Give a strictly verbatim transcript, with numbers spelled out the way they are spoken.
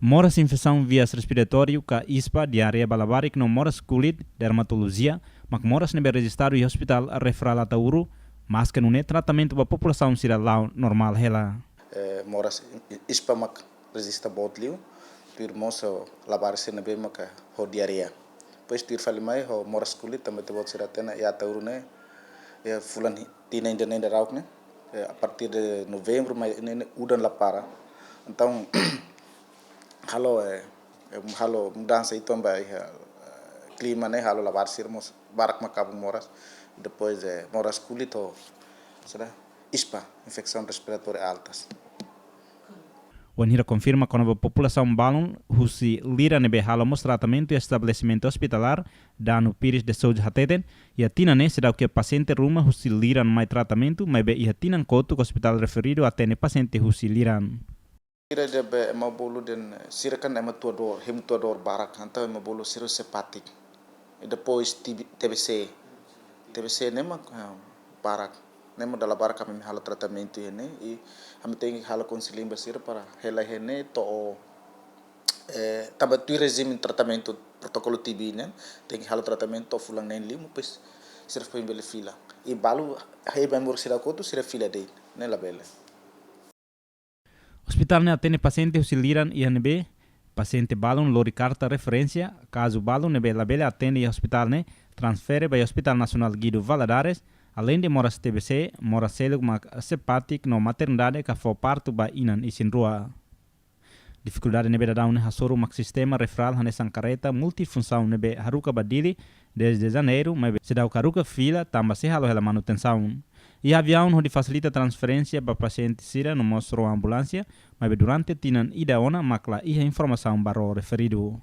Moras infesaun vias respiratóriu ka ISPA, diarreia ba labarik no moras kulit, dermatolojia, mak moras ne'ebé rejistadu iha Hospital Referral Ataúro, maske nune'e tratamentu ba populasaun sira la'o normál hela. Eh, moras ISPA mak rejista boot liu, tuir mós ho labarik sira ne'ebé maka ho diarreia. Depois tuir fali mai ho moras kulit, tanba ita-boot sira hatene iha Ataúro ne'e, iha fulan hi-, tinan ida-ne'e daudauk ne'e, eh, a partir de novembru mai ne'e, ne'e udan la para. Entaun, halo, eh, eh, halo mudansa uitoan ba iha, eh, klima ne'e, halo labarik sira mós barak mak kabun moras. Depois, eh, moras kulit ho, saida, ISPA, infesaun respiratória altas. Wainhira konfirma kona-ba populasaun balun husi Lira ne'ebé halo mós tratamentu iha estabelesimentu ospitalár Dano Pires de Souza hateten, iha tinan ne'e seidauk iha pasiente ruma husi Lira mai tratamentu, maibé iha tinan kotuk ospitál referidu atende pasiente husi Lira. Sira ne'ebé ema bolu dehan, sira kan ema tua dór, hemu tua dór barak, entaun ema bolu sira sepatik. I depois TB, TBC. TBC ne'e mak, ah, barak. Ne'e mak dala barak ami halo tratamentu iha ne'e, i ami tenke halo konseling ba sira para hela iha ne'e to'o, eh, tanba tuir rejime tratamentu protokolu TB ne'e, tenke halo tratamentu to'o fulan neen liu, depois sira foin bele fila. I balu, hei bem bor sira kotuk, sira fila de'it, ne'e labele. Ospitál ne'e atende pasiente husi Lira iha ne'ebé pasiente balun lori karta referénsia, kazu balun ne'ebé labele atende iha ospitál ne'e, transfere ba iha Hospital Nasionál Guido Valadares, aleinde moras TBC, moras seluk mak sepatik no maternidade ka fó partu ba inan isin-rua. Difikuldade ne'ebé daudaun ne'e hasoru mak sistema referral hanesan kareta multifunsaun ne'ebé haruka ba Dili, dezde Janeiru, maibé seidauk haruka fila tanba sei halo hela manutensaun. Iha aviaun hodi fasilita transferénsia ba pasiente sira no mós ró ambulánsia, maibé durante tinan ida ona mak la iha informasaun ba ró referidu.